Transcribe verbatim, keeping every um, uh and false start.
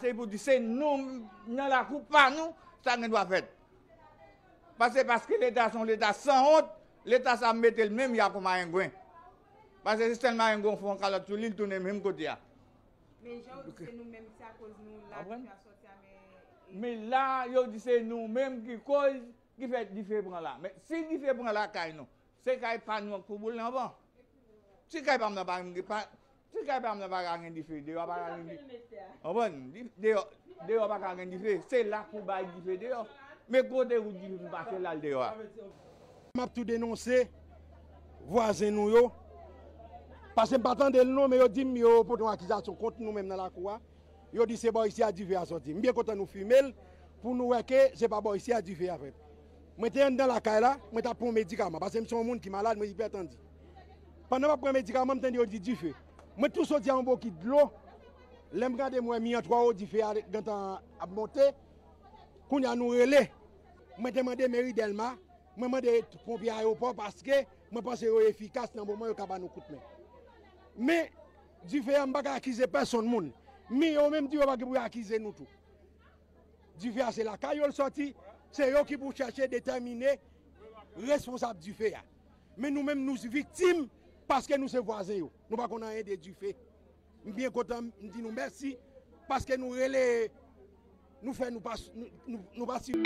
Se pou di se nou nan lakou pa nou, sa gen dwa fèt. Pase paske Leta se yon Leta sanwont, Leta sa mete l menm ya kou mayengwen. Pase se sèl mayengwen fè yon kalòt sou li, l tounen menm kote a. Men jan w di se nou menm, se akoz nou la dife a sòti a, men. Men la, yo di se nou menm ki koz, ki fè dife pran la. Men si dife pran lakay nou, se kay pa nou k pou boule anvan. Si kay pa m nan pa, pa, si kay pa m nan pa ka gen dife, deyò pa ka gen dife. Konprann? Di- Deyò, deyò pa ka gen dife. Se la pou bay dife deyò. Men kote ou dife m pase l al deyò a. M ap tou denonse vwazen nou yo. Pase m pa tande l non, men yo di m yo pote yon akizasyon kont nou menm nan lakou a. Yo di se bò isi a dife a sòti. M byen kontan nou fime l pou nou wè ke se pa bò isi a dife a fèt. Mwen te anndan lakay la, mwen t ap pran medikaman, pase m se yon moun ki malad, mwen ipètanzi. Pandan m ap pran medikaman, m tande yo di dife. Mwen tou soti a yon bokit dlo, lè m gade m wè mi an twa wo dife a gentan ap monte. Kounye a nou rele. Mwen te mande meri Dèlma, mwen mande ponpye ayewopò paske mwen panse yo efikas nan moman yo ka ba nou kout men. Men, dife a m pa ka akize pèsonn moun. Men yo menm di yo pa gen pou yo akize nou tou. Dife a se lakay yo l sòti, se yo ki pou chèche detèmine responsab dife a. Men nou menm nou viktim paske nou se vwazen yo. Nou pa konn anyen de dife. M byen kontan, m di nou mèsi paske nou rele, nou fè nou pa, nou, nou, nou pa si